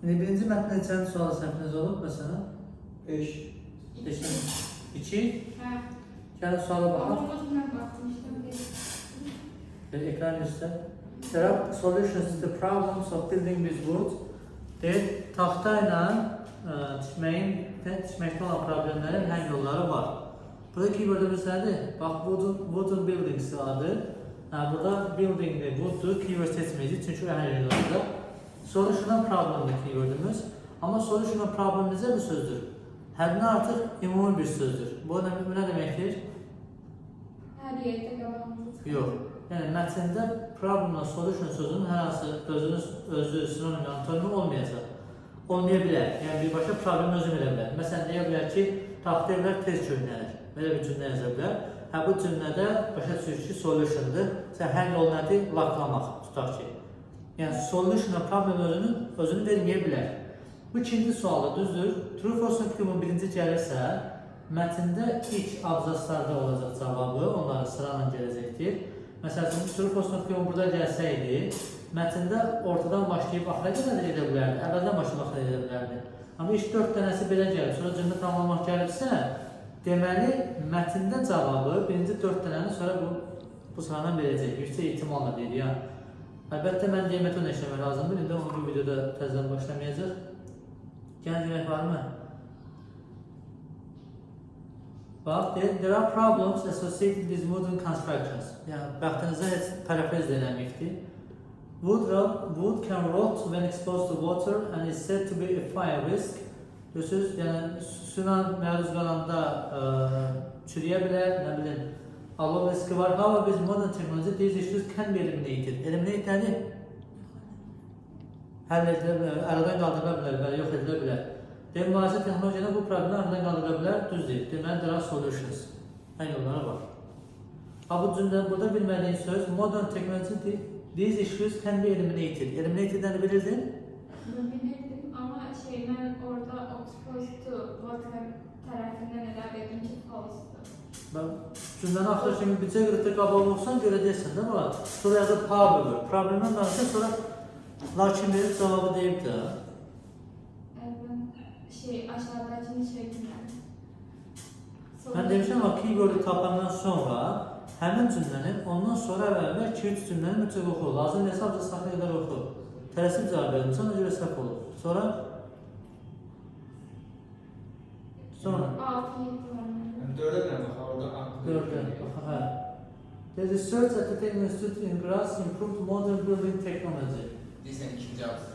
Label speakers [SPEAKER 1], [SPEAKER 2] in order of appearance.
[SPEAKER 1] İndi birinci mətndə neçənci sual səhviniz olub məsələn?
[SPEAKER 2] 5.
[SPEAKER 1] 5-dən 2.
[SPEAKER 3] Hə.
[SPEAKER 1] Gəlin suala baxaq.
[SPEAKER 3] Amma mən baxmışdım.
[SPEAKER 1] Bir ekran üstə. There are solutions to the problems of building with wood. Deyir, taxta ilə tikməyin, tikməkdə olan problemlərin həll yolları var. Burada keywordümüz nədir? Bax, wooden buildings adı. Hə, burada buildingdir, wooddur, keyword seçməyəcəyik, çünki o həll yolu olacaq. Solution problemdir keywordümüz. Amma solution problem necə bir sözdür? Həddindən artıq ümumi bir sözdür. Bu nə deməkdir?
[SPEAKER 3] Hər yerdə qabağımıza çıxır.
[SPEAKER 1] Yox. Yəni mətndə problemla solution sözünün hər hansı özünün özü sinonim, antonimi olmayacaq. Olmaya bilər. Yəni birbaşa problem özü verə bilər. Məsələn deyə bilər ki, taxta evlər tez köhnəlir. Belə bir cümlə yaza bilər. Hə bu cümlədə başa düşürük ki, solutiondur. Sən həll yolu nədir? Laklamaq, tutaq ki. Yəni solutionla problem özünü verməyə bilər. Bu ikinci sualda düzdür. True false fikrinin birinci gəlirsə, mətndə ilk abzaslarda olacaq cavabı, onların sırayla gələcəkdir. Məsəl üçün, true false fikrinin burada gəlsəydi, mətndə ortadan başlayıb axıra qədər də gedə bilərdi, əvvəldən başlayıb axıra gedə bilərdi. Amma ilk 4 dənəsi belə gəlib, sonra cümlə tamamlamaq gəlibsə, deməli mətndə cavabı birinci 4 dənəni sonra bu sıradan verəcək. Yüksək ehtimalla deyir, yəni. Əlbəttə mən deyə metod işləmək lazımdır. İndi onu bu videoda təzədən başlamayacaq. Gəlin demək varmı? Bax, deyir, there are problems associated with wooden constructions. Yəni, bəxtinizə heç parafraz da eləməyibdir. Wood can rot when exposed to water and is said to be a fire risk. Görürsünüz, yəni suyla məruz qalanda çürüyə bilər, nə bilim, alov riski var. However, with modern technology, these issues can be eliminated. Eliminate nədir? Həll edilə bilər, aradan qaldıra bilər, bəli, yox edilə bilər. Demək, müasir texnologiya ilə bu problemi aradan qaldıra bilər, düz deyil. Deməli, there are solutions. Həll yolları var. Ha, bu cümlə, burada bilmədiyin söz, modern technology, these issues can be eliminated. Eliminated nəni bilirdin?
[SPEAKER 3] Bunu bilirdim, amma şey, mən orada exposed to water tərəfindən elə dedim ki, false-dur.
[SPEAKER 1] Mən cümləni axıra kimi bircə qədər qabaq oxusan görəcəksən də bala. Sonra yazıb however. Problemdən danışır, sonra lakin verib cavabı deyib də.
[SPEAKER 3] Mən şey, aşağıdakını şey bilmirəm.
[SPEAKER 1] Mən demişəm amma keyword-ü tapandan sonra həmin cümlənin ondan sonra əvvəl 2-3 cümləni mütləq oxu. Lazım deyilsə abzas saxla qədər oxu. Tələsib cavab verdim, sonra görə səhv olur. Sonra
[SPEAKER 3] 6-7 var.
[SPEAKER 2] Yəni 4-ə bir dənə bax, orada A.
[SPEAKER 1] 4-ə, bax, hə. The research at the Technical Institute in Graz improved modern building technology.
[SPEAKER 2] Deyirsən ikinci abzas.